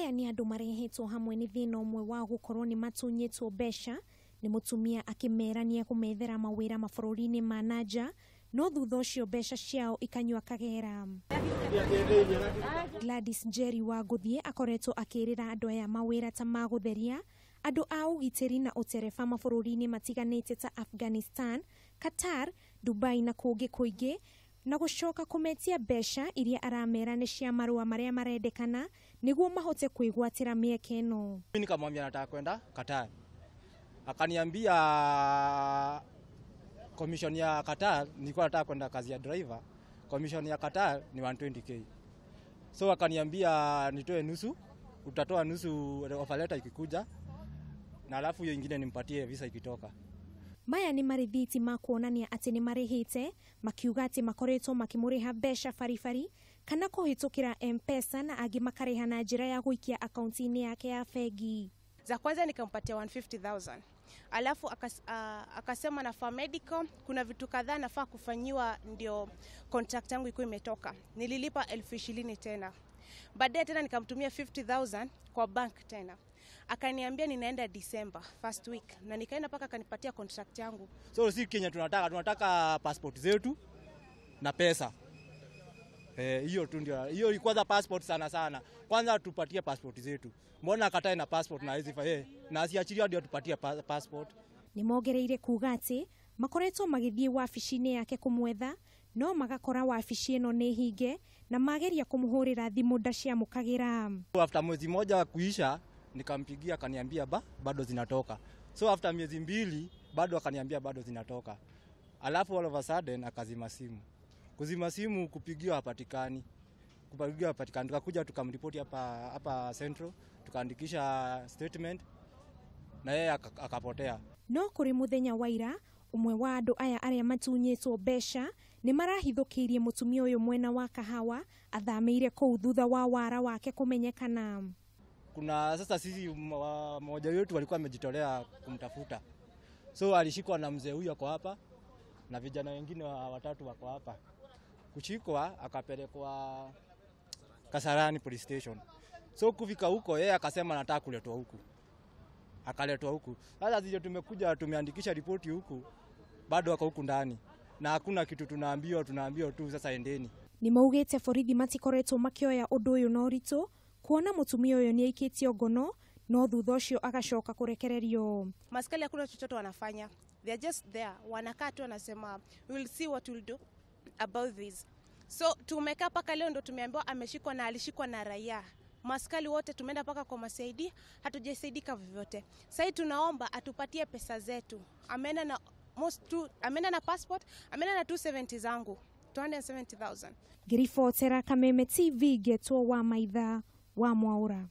Aya nĩ andũ marehetwo hamwe nĩ thĩna ũmwe wa gũkorwo nĩ matunyĩtwo mbeca nĩ mũtumia akĩmera nĩ ekũmethera mawĩra mabũrũri-inĩ ma nanja, no thutha ũcio mbeca ciao ikanyua kagera. Gladys Njeri wa Ngũthiĩ akoretwo akĩrĩra andũ aya mawĩra ta ma gũtheria, andũ a ũgitĩri na ũtereba mabũrũri-inĩ matiganĩte ta Afghanistan, Qatar, Dubai na kũngĩ kũingĩ, na gũcoka kũmetia mbeca iria aramera nĩ cia marũa marĩa marendekana nĩguo mahote kwĩgwatĩra mĩeke ĩno. Mimi nikamwambia nataka kwenda Qatar. Akaniambia commission ya Qatar, nilikuwa nataka kwenda kazi ya driver. Commission ya Qatar ni 120k. So akaniambia nitoe nusu, utatoa nusu offer letter ikikuja, na alafu hiyo ingine nimpatie visa ikitoka. Maya nĩ marithiti ma kuonania atĩ nĩ marĩhĩte, makiuga atĩ makoretwo makĩmũrĩha mbeca baribari kana kũhĩtũkĩra M-Pesa na angĩ makarĩha na njĩra ya gũikia akaunti-inĩ yake ya bengi. Za kwanza nikampatia 150,000. Alafu akasema nafaa medical, kuna vitu kadhaa nafaa kufanyiwa ndio contract yangu ikuwe imetoka. Nililipa 20,000 tena. Baadaye tena nikamtumia 50,000 kwa bank tena. Akaniambia ninaenda December first week, na nikaenda paka akanipatia contract yangu. So si Kenya tunataka passport zetu na pesa. Hiyo tu ndio. Hiyo kwanza passport sana sana. Kwanza tupatie passport zetu. Mbona akatae na passport na hizi na asiachilia ndio tupatie passport. Ni mongereire kuga ati makoretwo magithie wabici-inĩ yake kumwetha, no magakora wabici ĩno nĩ hinge na mageria kumuhurira thimu ndaciamũkagĩra. After mwezi moja kuisha nikampigia akaniambia bado zinatoka. So after miezi mbili bado akaniambia bado zinatoka. Alafu all of a sudden akazima simu. Kuzima simu, kupigiwa hapatikani. Kupigiwa hapatikani. Tukakuja tukamripoti hapa Central, tukaandikisha statement na yeye akapotea. No kuri muthenya wa ira, umwe wa andu aya aria matunyĩtwo mbeca nĩ marahithũkĩirie mũtumia ũyũ mwena wa Kahawa athamĩire kũu thutha wa wara wake kũmenyekana. Kuna sasa sisi mmoja wetu alikuwa amejitolea kumtafuta. So alishikwa na mzee huyu ako hapa na vijana wengine watatu wako hapa. Kushikwa akapelekwa Kasarani police station. So kufika huko yeye akasema nataka kuletwa huku. Akaletwa huku. Sasa sisi tumekuja tumeandikisha ripoti huku, bado wako huku ndani. Na hakuna kitu tunaambiwa tu sasa endeni. Ni maugĩte borithi matikoretwo makĩoya ũndũ ũyũ na ũritũ kuona mũtumia ũyũ nĩ aikĩtio ngono no thutha ũcio agacoka kũrekererio. Maskali hakuna chochote wanafanya. They are just there. Wanakaa tu wanasema we will see what we'll do about this. So tumekaa paka leo ndo tumeambiwa ameshikwa na alishikwa na raia. Maskali wote tumeenda paka kwa masaidi, hatujasaidika vyovyote. Sasa tunaomba atupatie pesa zetu. Ameenda na ameenda na passport, ameenda na 270 zangu, 270,000. Ngiribotera Kameme TV ngetwo wa maitha wa Mwaura.